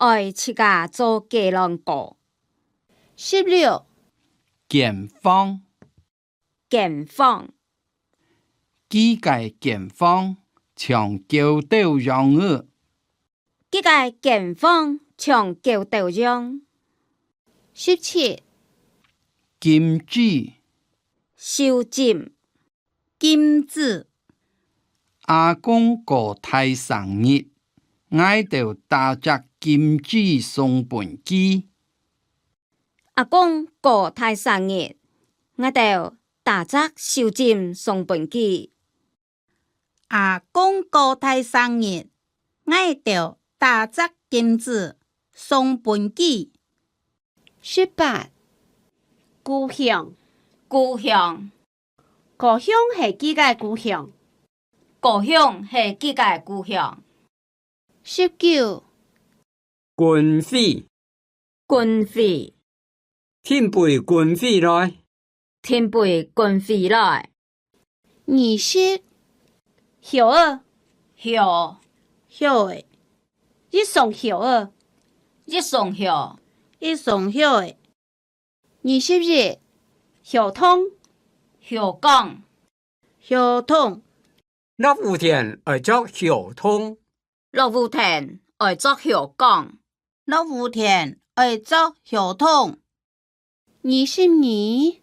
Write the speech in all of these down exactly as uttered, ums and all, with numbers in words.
愛自家做雞卵糕。十六，間房。間房。佢个間房像狗竇樣仔。佢个間房像狗竇樣。十七，金紙。手巾。 金紙。阿公過大生日，𠊎兜打隻金紙送分佢。阿公過大生日，𠊎兜打隻手巾送分佢。阿公過大生日，𠊎兜打隻金紙送分佢。十八，故鄉。故鄉。 故鄉係佢个故鄉。故鄉係佢个故鄉。十九，軍徽。軍徽。擲杯軍徽來。擲杯軍徽來。二十，葉仔。葉。葉仔。一雙葉仔。一雙葉。一雙葉仔。 二十一，葉塘。葉港。葉塘。落雨天愛著葉塘。落雨天愛著葉港。落雨天愛著葉塘。二十二，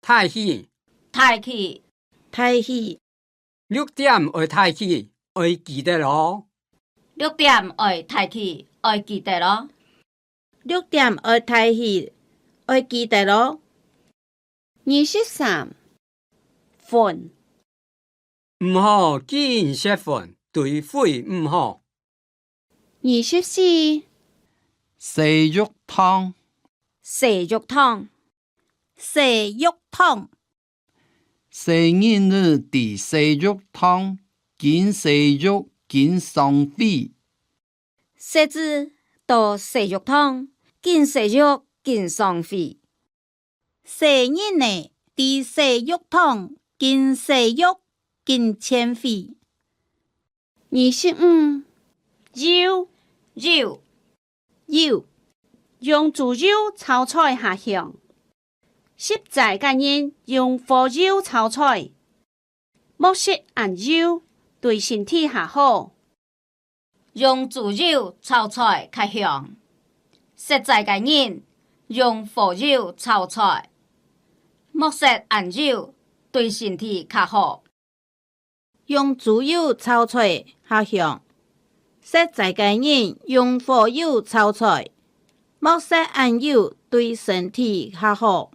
大喜。大喜。大喜。 六點愛大起，愛記得哦。六點愛大起，愛記得哦。六點愛大起，愛記得哦。二十三，粉。毋好緊食粉，對肺毋好。二十四，洗浴堂。洗浴堂。洗浴堂。 細人仔在洗浴堂，緊洗浴緊上飛。細子到洗浴堂，緊洗浴緊上飛。細人仔在洗浴堂，緊洗浴緊前飛。二十五，柚。柚。柚。用豬柚炒菜較香。 食齋个人用火柚炒菜，莫食紅柚，對身體較好。用豬柚炒菜較香。食齋个人用火柚炒菜，莫食紅柚，對身體較好。 用豬柚炒菜較香。食齋个人用火柚炒菜，莫食紅柚對身體較好。